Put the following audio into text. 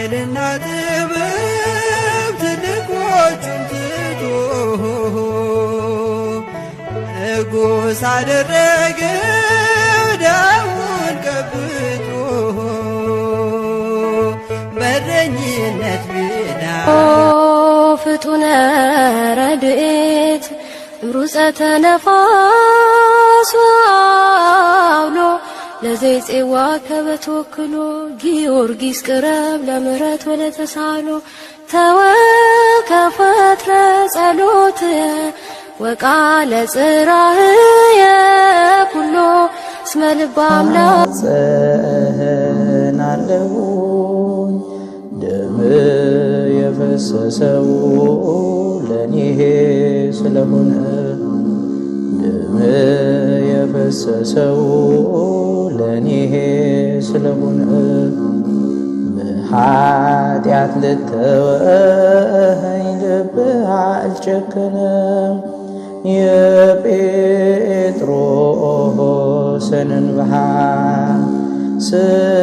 ኃይልና ጥበብ ትልቆቹን ትቶ ንጉሥ አደረገው ዳውን ቀብቶ በረኝነት ሜዳ ፍጡነ ረድኤት ሩፀተ ነፋስ አውሎ ለዘይጼዋ ከበተወክሎ ጊዮርጊስ ቅረብ ለምህረት ወለተሳሎ ተወከፈትረ ጸሎትየ ወቃለ ጽራህየ ኩሎ እስመ ልበ አምላክ ጽህናለሁኝ ደም የፈሰሰው ለኔ ስለሆነ፣ ደም የፈሰሰው ለኔ ስለሆነ፣ በኃጢአት ልተወኝ ልብህ አልጨከነም። የጴጥሮስን እንባ